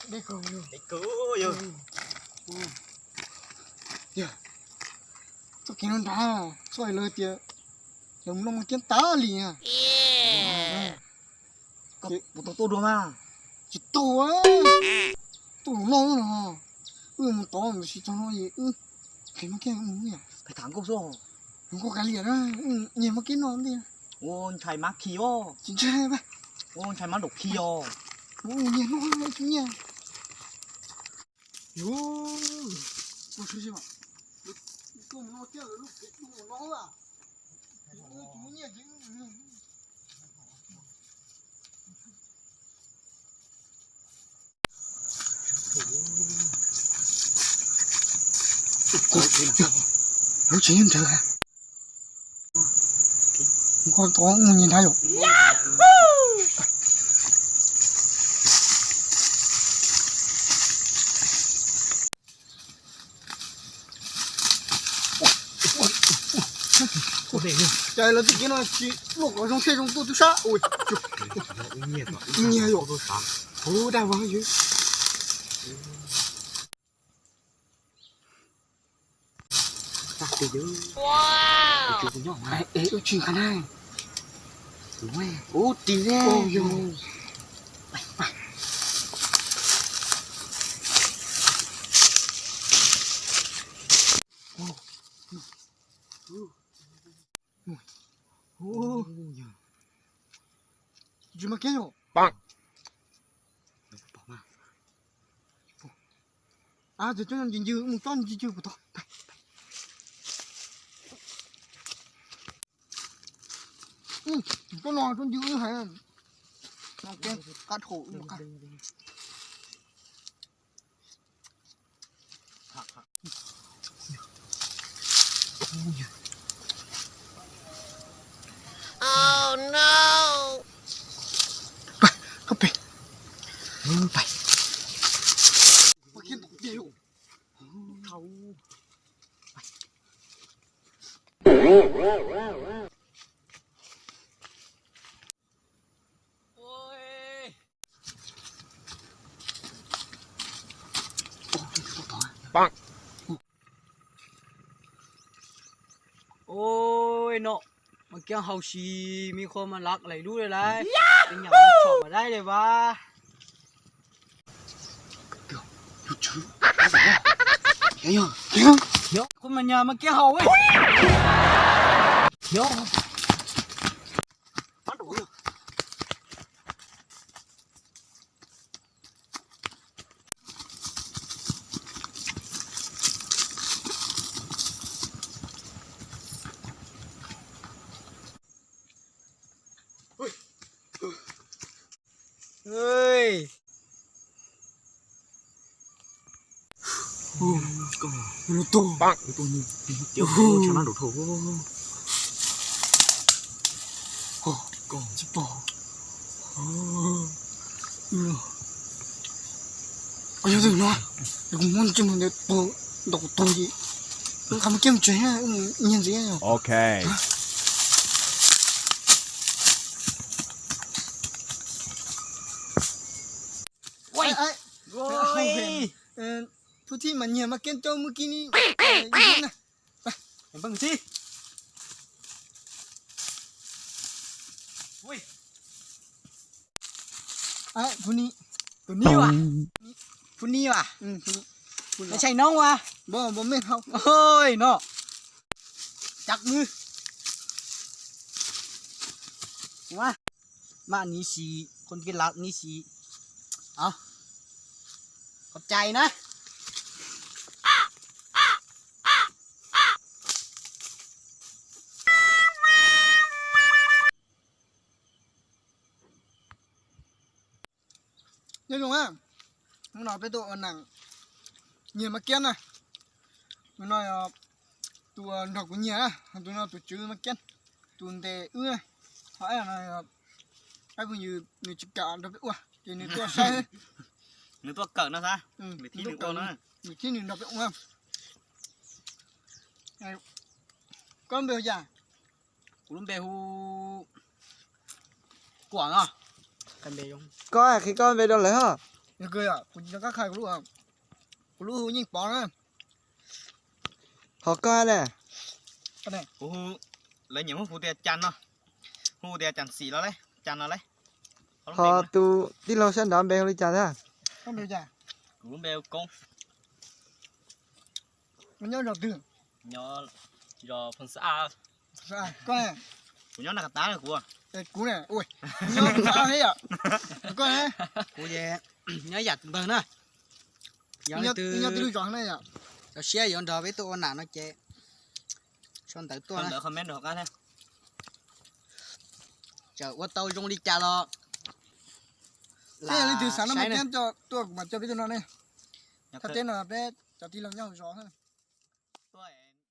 Deb kawg yog. Yog, txoj kev no nrad, txoj lawv tias lawv mus noj Maj Kiab tas li na. Koj puas tau tuaj dua mas? Tsis tau, tuaj los noj no. Wb mus tod ntawd tsis tau no es wb qhia Maj Kiab mus. Peb tham nkauj xwb. Nkauj kav liam na, nyiag Maj Kiab noj ntej. Ua ntshai mab khi os. Tsis ntshai, ua ntshai mab nraum khi os. Nyiag noj, nyiag. Lub tsev nyob nrad. Koj tau mus nyiag nrad yom. Cas lawv txoj kev no tsis luaj kom zoo siab zoo tuaj tub sab. Nyiag yom. Hu daj vag yus. Ub tsis nqa na. Ub ris ne. Tsis mas kiag yom. Ab, txog cov ncw ncw mus txog ncw ncw kuv tau. Cov no cov ncw wb hais, qab dhau. Ua no, mas kiag haus si, me qhua mas laj lais lub lawm lauj. Nyam mas tsom mas daib li vas. Qhua mas nyam mas kiag haus. Yog li no, kuv muab tsis mus ntawd, ntaus kuv tuag ces wb nqa Maj Kiab mus tsev, nyiag ntxiv. Phub thib mas nyiag Maj Kiab coj mus kib ni. Phub ni, phub ni as, phub ni as, tshais noob as, npau mej hau, no, cab mwb, maj ni si, qhov kib lav ni si, qhov cai na. Nyob zoo, hnub no peb tuaj ua neeg nyiag Maj Kiab na. Tus no yog tus nrog kuv nyiag, tus no tus tswv Maj Kiab, tus ntes wb. Ho ib no, ab, phooj ywg nws tsis kam nrog peb ua ces nws tuaj saib, nws tuaj kawm no xav, nws thiab nws nrog peb ua. Koj lub npe hu cas? Kuv lub npe hu Kuam no. Koj qhia koj npe rau lawv hos. Kuv lub hu Yeej Pov na. Ho koj ne? Kuv hu, lawv nyiam hu tias Cas no, hu tias Cas Xim los, Cas no lauj. Ho tus tij laug sab nraud npe hu li cas thiab? Kuv npe Koob. Nyob zos twg? Nyob zos Phoos Xab. Kuv nyob Naj Kas Tav kuv. Kuv nyob Phoos Xab thiab yom. Koj ne? Kuv ces nyob Yam Npawg na. Yog leej twg, yog leej twg tso siab yuav nrog peb tuaj ua nam no ces sau ntawv tuaj na. Txawm ua tau zoo li cas los, yog leej twg xav noj mov thiab tuaj kuv mam coj peb tuaj noj ne. Thaj teb no peb cov tij laug nyob hauv zos.